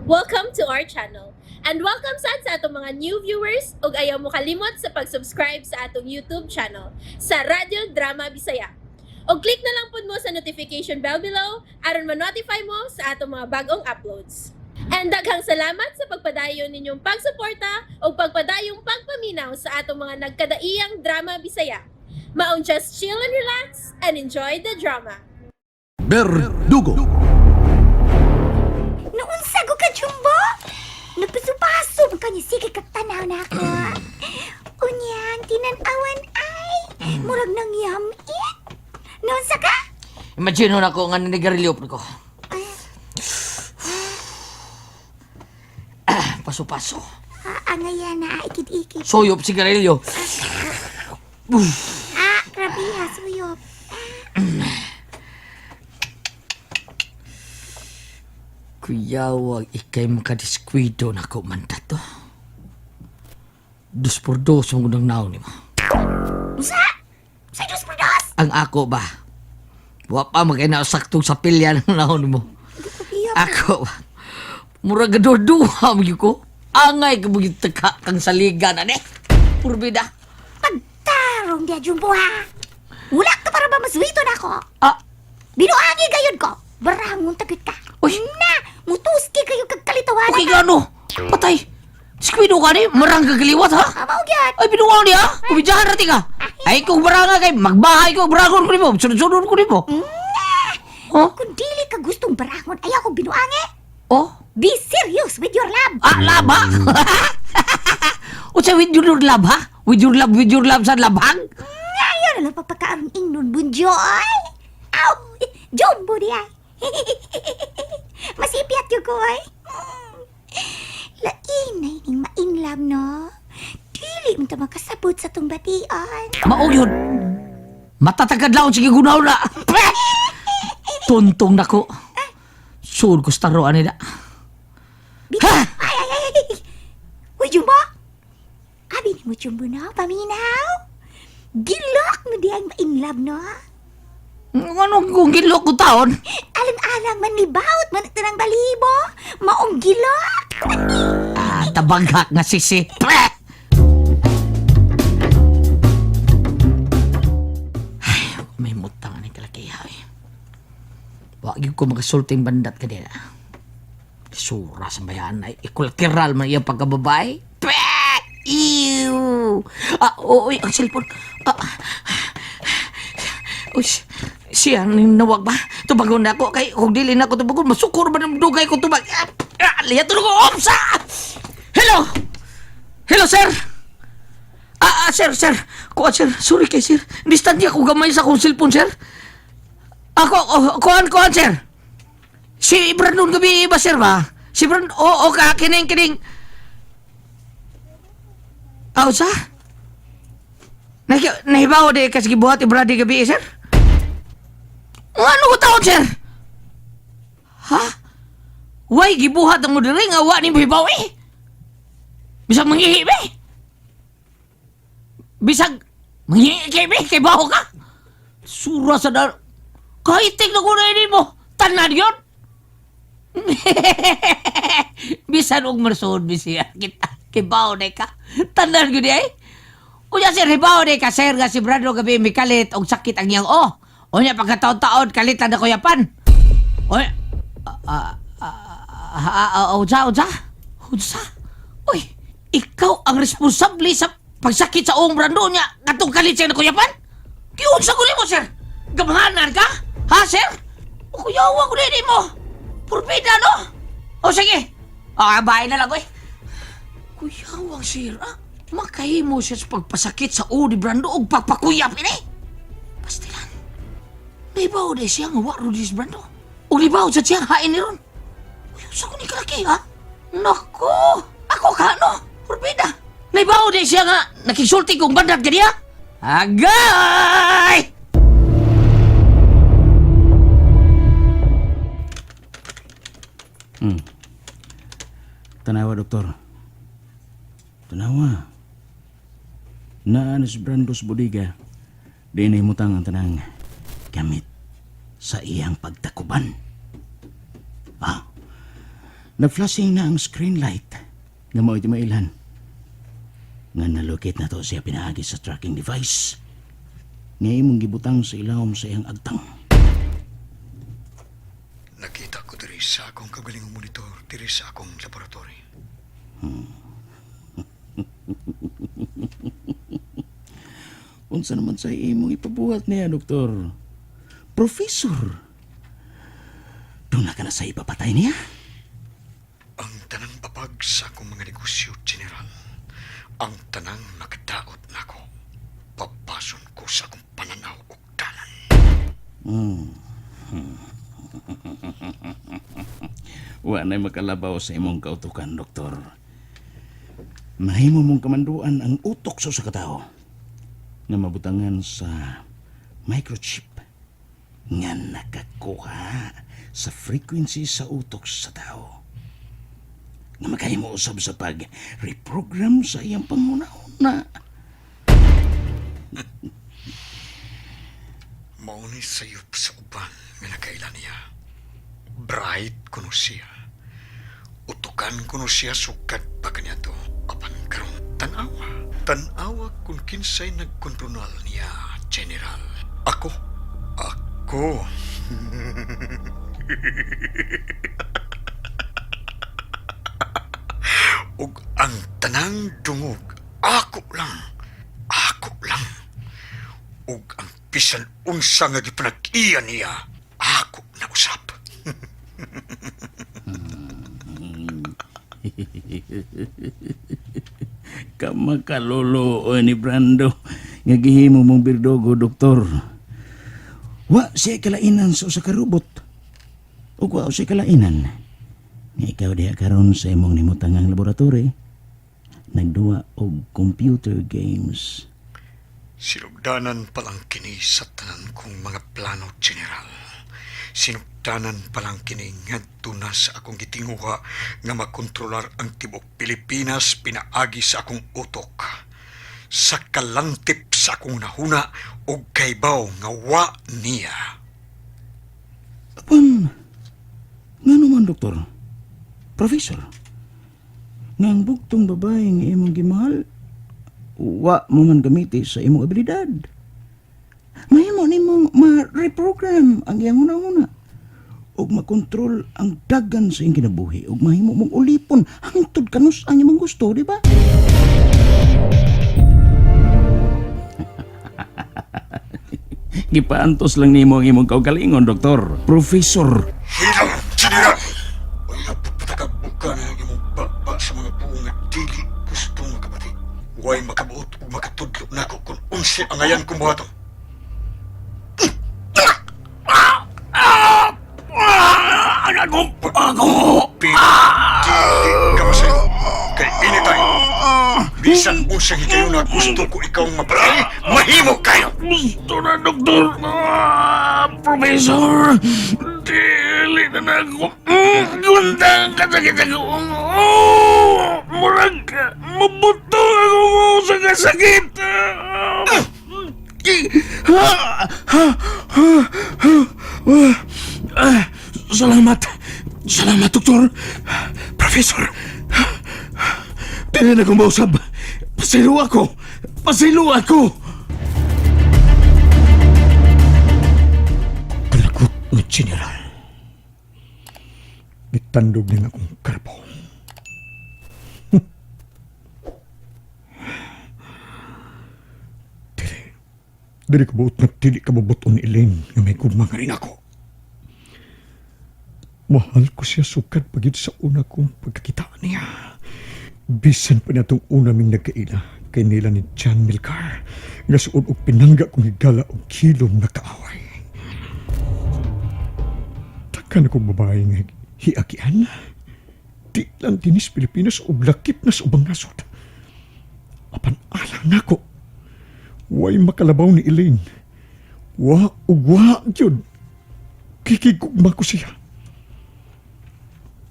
Welcome to our channel. And welcome sad sa atong mga new viewers ug ayaw mo kalimot sa pag-subscribe sa atong YouTube channel sa Radyo Drama Bisaya. Og click na lang pud mo sa notification bell below aron ma-notify mo sa atong mga bagong uploads. And daghang salamat sa pagpadayon ninyong pagsuporta ug pagpadayong pagpaminaw sa atong mga nagkadaiyang drama Bisaya. Maong just chill and relax and enjoy the drama. Berdugo. Noon ko ka, Jumbo? Nagpaso-paso ka niya. Sige kag tanaw na ako. Unyang, tinanawan ay. Murag nang yamit. Noon sa ka? Imagine na ko nga nanigarilyo ko. Ah, paso-paso. Ah, angayan na, ikid-ikid. Suyop sigarilyo. Ah, grabe ha, suyop. Kuyawag ikay makadiskwido na ko man to. Dos por dos ang unang naon nimo. Usa? Sa Diyos por dos? Ang ako ba? Wa pa magay saktong sa pilya ng naon mo. Ako ba? Murag duha mo ko. Angay ka mo teka kang saligan ani. Purbida. Pagtarong dia, Jumbo ha. Wala ka para ba maswito na ako? Ah, Binuangi gayon ko. Barangon tagit ka. Uy. Na, mutuski kayo kagkalitawanan. Okay gano. Patay. Diskwido ka ni, marang kagaliwat ha. Amaw gyud. Ay, binuang niya. Kumidyahan natin ka. Ay, kung baranga kay, magbahay ko, barangon ko nimo. Sunod-sunod ko nimo. Oh? Kung dili ka gustong barangon, ayaw kong binuangi. Oh? Be serious with your love. Ah, lab ha? Unsa with your love ha? With your love sa labhag? Ayaw na lang papakaarong ingnon bunjoy. Aw, jumbo di ay. Masipyat yun ko ay. Lain na ining mainlove no. Dili mo ta makasabot sa tong bation. Mao yun. Matatagad lang sige gunaw na. Tuntong nako. Sur ko sa taroan nila. Bitaw. Ay, ay, ay, ay. Uy, Jumbo. Abi ni mo, Jumbo, no? Paminaw. Gilok mo di ang mainlove, no? Ano kung gilok ko taon? Alang-alang man ni Baut, man ito ng balibo. Maong gilok. Ah, tabaghak nga sisi. Pre! Ay, may mutang ni kalakiha eh. Wa gyud ko makasulting bandat kanila. Sura sa bayan ay ikulateral man iyang pagkababae. Pre! Ew! Ah, uy, ang cellphone. Ah, uy, siya nawag ba? Tubagon na ako kay kung dili na ako tubagon, masukor ba ng dugay ko tubag? Ah, ah, lihat ko, opsa! Hello! Hello, sir! Ah, ah, sir, sir. Kuan, sir. Sorry kay sir. Distant niya ko gamay sa akong cellphone, sir. Ako, oh, kuan, kuan, sir. Si Brandon gabi ba, sir, ba? Si Brandon, oo, oh, ka, kining, kining. Ah, sa? Nahibaw di kasi gibuhat ni Brady gabi, sir? Ano ko taon, sir? Ha? Way, gibuhat ang mo diri nga wa ni mo hibaw, eh. Bisag manghihi, be. Bisag manghihi kay be, kay baho ka. Sura sa dar. Kahitik na ko na ini mo. Tanan yun. Bisan og marsuod bisiya kita. Kay baho na ka. Tanan gyud ay. Unya sir, hibaw ni ka sir nga si Brando gabi mikalit og sakit ang iyang oh. Unya pagkataon-taon kalitan na kuyapan. Unya ah ah ah unsa unsa? Unsa? Uy, ikaw ang responsable sa pagsakit sa ong Brando niya katong kalit siya na kuyapan? Giunsa ko nimo sir? Gamhanan ka? Ha sir? O kuyawa ko nimo. Mo. Purbida no? O sige. Ah, bahay na lang oy. Kuyawang sir, ah. Makahimo siya sa pagpasakit sa o ni Brando og pagpakuyap ini. Pastilan. Naibaw na siya nga wa ron si Brando. O nibaw sa siya hain ni ron. Uy, sa ko ni kalaki, ha? Nako! Ako ka, no? Purbida. Naibaw na siya nga nakisulti kong bandat kaniya. Agay! Tanawa, doktor. Tanawa. Naa na si Brandos Bodega. Di na himutang ang tanang gamit sa iyang pagtakuban. Ah. Nag-flashing na ang screen light nga mao'y mailhan. Nga nalocate na to siya pinaagi sa tracking device. Nga imong gibutang sa ilawom sa iyang agtang. Nakita ko diri sa akong kagalingong monitor diri sa akong laboratory. Unsa naman sa imong ipabuhat niya, doktor? Professor! Doon na ka na sa ipapatay niya? Ang tanang babag sa akong mga negosyo, General. Ang tanang makadaot nako. Papason ko sa akong pananaw ug dalan. Wa na'y makalabaw sa imong kautukan, doktor. Mahimo mong kamanduan ang utok sa usa ka tawo nga mabutangan sa microchip nga nakakuha sa frequency sa utok sa tao. Nga makahimo usab sa pag-reprogram sa iyang panghuna-huna. Mao ni sayop sa uban nga nakaila niya. Bright kuno siya. Utukan kuno siya sukad pa kaniya to. Apan karon tan-awa. Tan-awa kung kinsay nagkontrol niya, General. Ako. Ako. Ug ang tanang dungog, ako lang. Ako lang. Ug ang bisan unsa nga gipanag-iya niya, ako na usap. Kamakalolo ni Brando nga gihimo mong birdogo, doktor. Wa siya kalainan sa usa ka robot. Ug wa siya kalainan. Nga ikaw diha karon sa imong nimutangang laboratory, nagduwa og computer games. Sinugdanan palang kini sa tanan kong mga plano, General. Sinugdanan palang kini ngadto na sa akong gitinguha nga makontrolar ang tibuok Pilipinas pinaagi sa akong utok. Sa kalantip sa akong nahuna og kaybaw nga wa niya. Apan, ngano man, doktor? Professor, nga ang bugtong babae nga imong gimahal, wa mo man gamiti sa imong abilidad. Mahimo nimong ma-reprogram ang iyang una-una ug makontrol ang dagan sa iyang kinabuhi ug mahimo mong ulipon hangtod kanus ang imong gusto, di ba? Gipaantos lang nimo ang imong kaugalingon, doktor. Professor. Hilang, General! Ayaw pagpatakabuka na ang imong baba sa mga buong nga dili gusto nga kapatid. Way makabuot ug makatudlo nako kung unsa ang ayan kong buhaton. Ako! Ako! Pero dili ka masayo. Kay anytime, bisan unsang higayon na gusto ko ikaw mapatay, mahimo kayo! Gusto na, doktor! Ah, professor! Dili na na ako. Gundang kasakit ako. Oh, murag, mabuto ako sa kasakit. Ah, salamat. Salamat, doktor. Professor. Dili na akong mausab. Pasilo ako. Pasilo ako. Palagot nga general. Gitandog niya nga akong karpo. Dili. Dili ka buot na dili ka bubuton Elaine nga may gugma nga rin ako. Mahal ko siya sukad pagid sa una kong pagkakita niya. Bisan pa niya itong una ming nagkaila kay nila ni John Milcar nga suod og pinangga kong higala og kilom na kaaway. Takan ako babae nga hiakian. Di lang dinis Pilipinas og lakip na sa ubang nasod. Apan alang nako. Way makalabaw ni Elaine. Wa ug wa gyud. Kikigugma ko siya.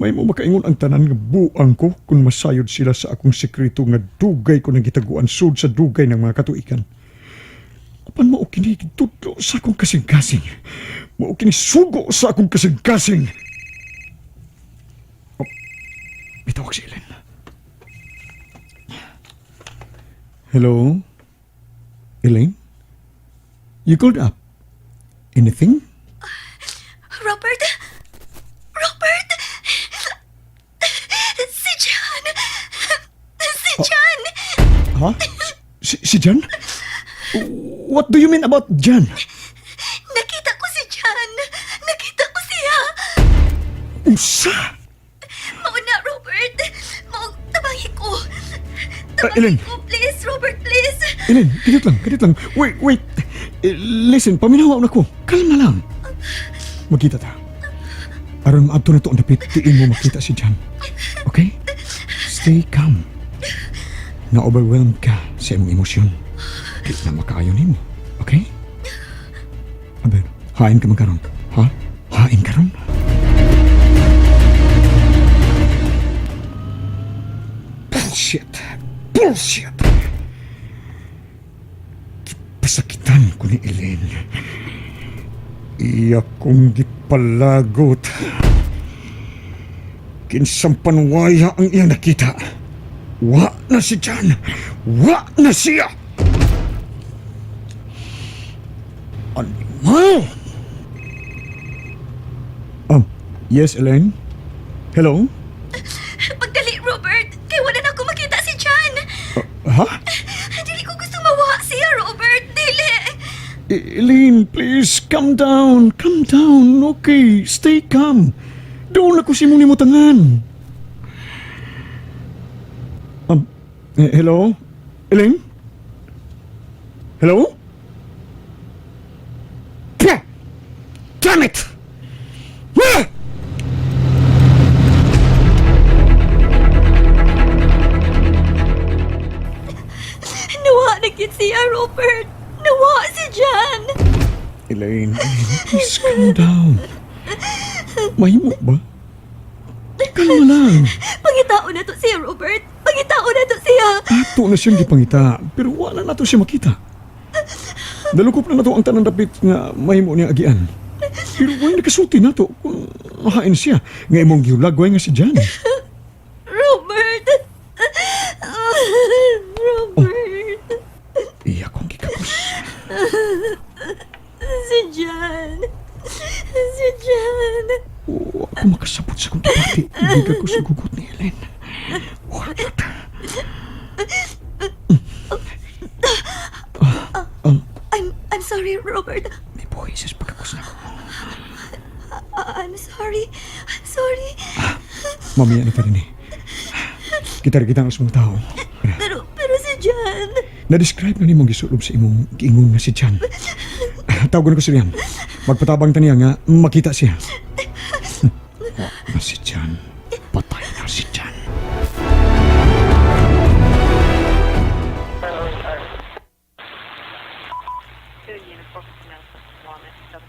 May mo makaingon ang tanan nga buang ko kung masayod sila sa akong sekreto nga dugay ko nang gitaguan sud sa dugay ng mga katuikan. Apan mao kini gitudlo sa akong kasing-kasing. Mao kini sugo sa akong kasing-kasing. Oh. Tawag si Ellen. Hello? Elaine? You called up. Anything? Robert! Robert! Si John! Si John! Ha? Si John? What do you mean about John? Nakita ko si John! Nakita ko siya! Unsa? Mao na, Robert! Mao, tabangi ko! Ah, Elaine. Tabangi ko, please! Robert, please! Elaine, kadiyot lang, kadiyot lang. Wait, wait. Eh, listen, paminaw na ko. Kalma lang. Magkita ta. Aron maadto na to ang dapit, tiin mo makita si John. Okay? Stay calm. Na-overwhelmed ka sa imong emosyon. Di na makaayon nimo. Okay? Aber, hain ka man karon. Ha? Hain karon? Bullshit! Bullshit! Pasakitan ko ni Elaine. Iya kong gipalagot. Kinsang panwaya ang iyang nakita. Wa na si John! Wa na siya! Animal! Yes, Elaine? Hello? Pagdali, Robert! Kay wala na ako makita si John! Ha? Dili ko gusto mawa siya, Robert! Dili! Elaine, please, calm down. Calm down. Okay, stay calm. Doon ako si mong nimutangan. Hello? Elaine? Hello? Pah! Damn it! Ah! Nawa na gyud siya, Robert! Nawa si John! Elaine, please calm down. Mahimo ba? Kalma lang. Pangitaon na to siya, Robert! Pangitaon na to siya! Ato na siyang gipangita, pero wala na to siya makita. Nalukop na nato ang tanang dapit nga mahimo niya agian. Pero way nakasulti na to kung mahain siya nga imong gihulagway nga si Jan. Robert! Robert! Iya kong gikapos. Si John! Si John! Oo, ako makasabot sa kong gibati. Hindi ko sa gugot ni Elaine. What? I'm sorry, Robert. May buhay sa pagkakos na ako. I'm sorry. I'm sorry. Mamaya na pa rin eh. Kita-kita ang mga tao. Pero si John. Na-describe na nimong gisulob sa imong giingon nga si John. Tawagan ko si Rian. Magpatabang ta niya nga makita siya. Wa na si John. Patay na si John.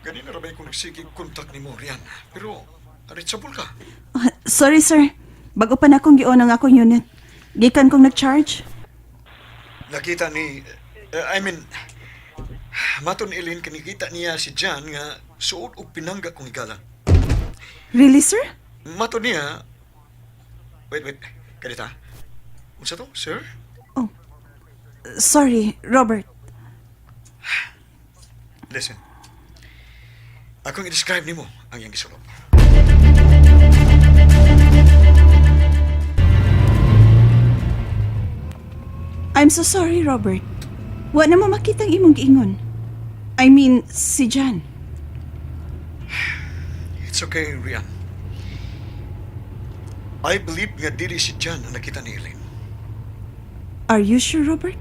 Ganina ra ba kung nagsige kontak ni mo, Rian? Pero, reachable ka. Ah, sorry, sir. Bago pa na akong gion ang akong unit. Gikan kong nag-charge. Nakita ni... I mean, maton Elaine, kanikita niya si John nga suot og pinangga kong higala. Really, sir? Mato niya... Wait, wait. Kanita. Unsa to, sir? Sorry, Robert. Listen. Akong i-describe nimo ang iyang gisulob. I'm so sorry, Robert. Wa na mo makita ang imong giingon. I mean, si John. It's okay, Rian. I believe nga dili si John ang nakita ni Elaine. Are you sure, Robert?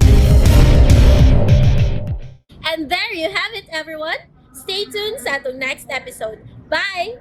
And there you have it, everyone. Stay tuned sa atong next episode. Bye!